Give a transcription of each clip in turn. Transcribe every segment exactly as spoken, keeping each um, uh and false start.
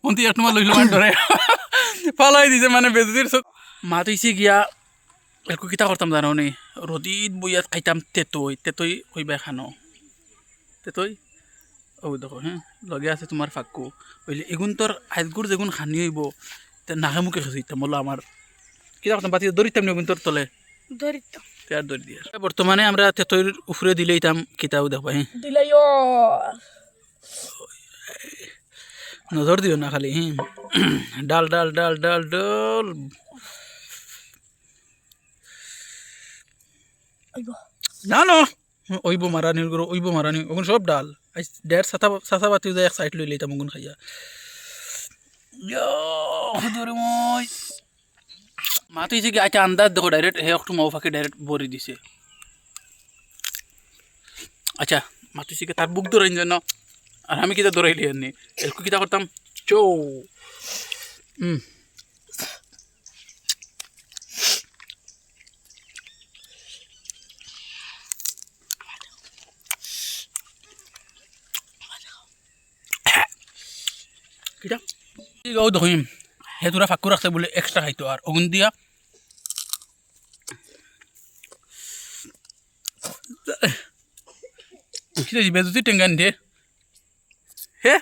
অন্তি এক নম্বর লইল মার ডরে। ফালাই দিছে মানে বেজুতির চোখ। মাত অইছে গিয়া, এলকু কিতা করতাম জানো নি? রদিত বইয়া খাইতাম তেতই, তেতই কইবা খানো। তেতই, ও দেখো, হ্যাঁ, লগে আছে তোমার ফাক্কু। অইলে এগুন তোর আইজগুর যেগুন খানি অইবো, তে নাকে মুখে খেয়ে দিতাম, বলো আমার। কিতা করতাম, বাতি ধরিতাম নি এগুন তোর তলে? ধরিতাম। তে আর ধরি দিয়া। বর্তমানে আমরা তেতইর উপরে দিলেইতাম কিতাও দেখবা, হ্যাঁ। দিলাইও। নজর দিও না খালি, হুম। ডাল, ডাল, ডাল, ডাল, ডাল। আইবো। না, না। অইবো মারানি, গরু, অইবো মারানি। ওগুন সব ডাল। আইজ ডের চাচা, চাচা বাতিও যায় এক সাইড লই লইতাম ওগুন খাইয়া। ইয়া, হুজুর মই। মাত অইছে কি, আচ্ছা, আন্দাজ দেখো, direct হে একটু মাও ফাঁকে direct ভরি দিছে। আচ্ছা, মাত অইছে কি, তার বুক ধরাইন যেন, আর আমি কিতা ধরাইলি এমনি, এলকু কিতা করতাম, চৌ। হুম। কিতা? এই গাও দেখইম, হে তোরা ফাক্কু রাখছে বলে extra খাইতো, আর ওগুন দিয়া কিতা দিবে যদি টেঙ্গা নিতে? হে?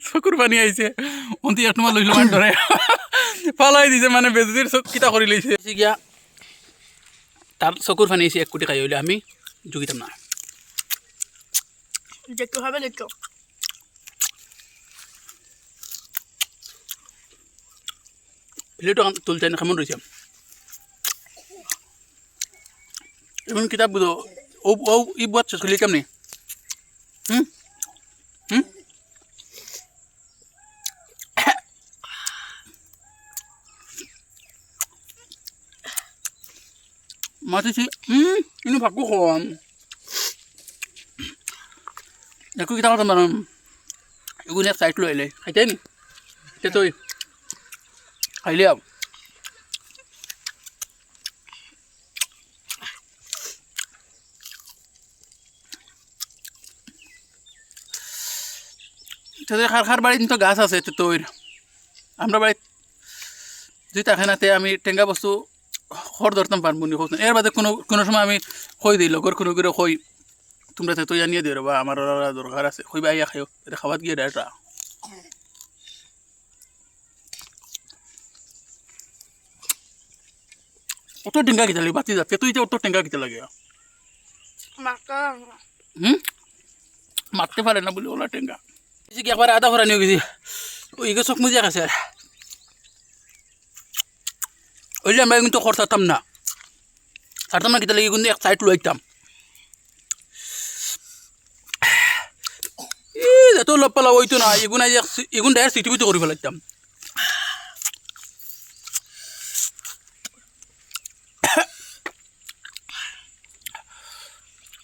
চকুর পানি আইছে। অন্তি এক নম্বর লইল মার ডরে। ফালাই দিছে মানে বেজুতির চোখ কিতা করি লইছে। গিয়া তার চকুর পানি আইছে, এক কুটি খাই অইলে আমি জুগিতাম না। দেখতে হবে, দেখো। প্লেটও তুলতে না, কেমন রয়েছে? এখন কিতাব বুঝো, ও, ও, ই বুয়াত শেষ করিলে কেমনে? হুম? হুম? মাতিছি, হুম, ইনু ফাকু কম। একটু কিতা করতাম পারম? এগুলো এক সাইড লইলে, খাইতে নি? তেতই। খাইলে আও। তাতে কার কার বাড়িত তো গাছ আছে তেতইর। আমরা বাড়িত যদি থাকে না, তে আমি টেঙ্গা বস্তু খড় ধরতাম পারবো নি, কওকচোন। এর বাদে কোনো, কোনো সময় আমি কই দিই, লগর কোনো করে কই, "তোমরা তেতই আনিয়া দিও রে বা, আমার ওরা দরকার আছে।" কইবা, "আইয়া খাইও।" এটা খাওয়াত গিয়ে ডাইরেক্ট অত টেঙ্গা কিতা লাগে, বাতি যাতে তুই যে অত টেঙ্গা কিতা লাগে? মাথা। হুম? মারতে পারে না বলে ওলা টেঙ্গা। এই যে কি একবার আধা ফরানি হয়ে গেছি। ওই ইগে চোখ মুজিয়া গেছে। ওইলে আমরা কিন্তু খরচ ছাড়তাম না। ছাড়তাম না, কিতা লাগে কিন্তু এক সাইড লইতাম। ই, এত লপ পালা হইতো না, এগুন আইজ এক সি-, এগুন ডাইরেক্ট সিটি বিটি করি ফেলাইতাম।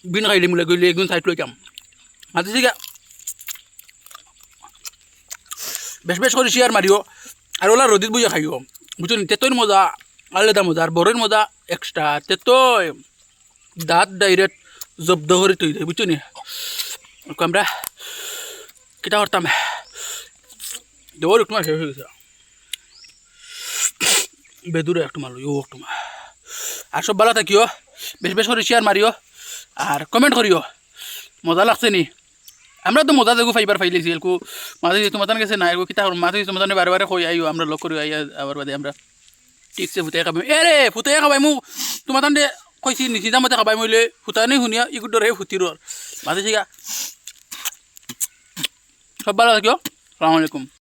বিন খাইলে মুলে গইলে একদিন সাইড লইতাম। মাতিছি গা। বেশ বেশ করি শেয়ার মারিও। আর ওলা রদিত বইয়া খাইও। বুঝছো নি? তেতইর মজা, আলাদা মজা। আর বড়ইর মজা এক্সট্রা। তেতই দাঁত ডাইরেক্ট জব্দ করি তুই দেয়, বুঝছো নি? ওকে আমরা কিতা করতাম? দেওয়ার একটু মার শেষ হয়ে গেছে। বেদুরে একটু মারলো, ও একটু মার। আর সব ভালো থাকিও, বেশ বেশ করি শেয়ার মারিও, আর কমেন্ট করিও। মজা লাগছে নি? আমরা তো মজা দেখো ফাইবার ফাইলেছি, এলকু মাঝে তোমার গেছে না, এলকু কিতা করো, মাঝে তোমার বারে বারে কই আইও, আমরা লগ করি আইয়া আবার বাদে আমরা ঠিকছে ফুটাই খাবাই। এ রে, ফুটাই খাবাই মু, তোমার দে কইছি নিশি দাম মতে খাবাই মইলে, ফুটা নেই শুনিয়া, ইগুর ডরে ফুটির ওর। মাঝে ঠিক আছে। সব ভালো থাকিও। আসসালামু আলাইকুম।